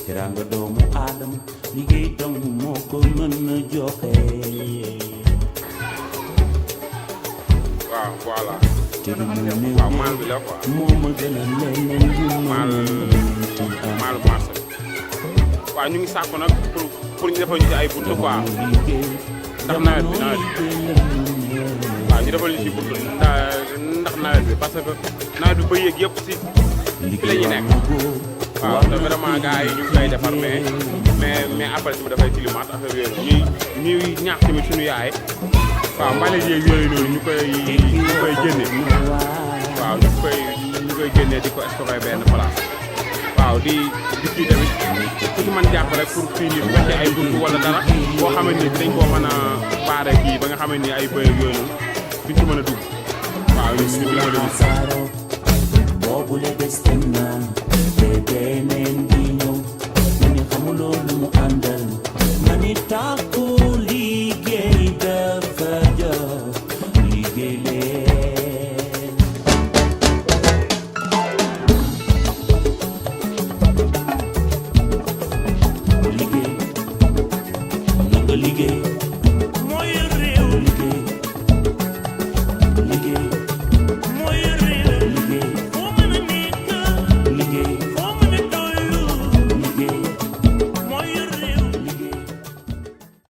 teranga doomu aadama liggéey dong moo ko mën a joxe. waaw voilà. waaw maal bi la quoi. moo ma gën a leneen lu maalu marché. waaw ñu ngi sàkku nag pour ñu defal ñu ci ay buntu quoi ndax nawet bi waaw ñu defal ñu ci buntu ndax nawet bi parce que nawet bi ba yéeg yëpp si fi la ñuy nekk waaw te vraiment gars yi ñu ngi koy defar mais après tamit dafay climat affaire yooyu ñuy ñaax tamit suñu yaay waaw mbalit yeeg yooyu noonu ñu koy génne waaw ñu koy génne di ko stocké benn place waaw di kii tamit ku ci mën jàpp rek pour fii nii bu fekkee ay buntu wala dara boo xamante ni dañ koo mën a baare kii ba nga xamante ni ay bëy ak yooyu noonu duñ ci mën a dugg waaw ñu dimbali ñu boobu le des dem na te beneen di ñëw ñu xamuloo lu mu ànd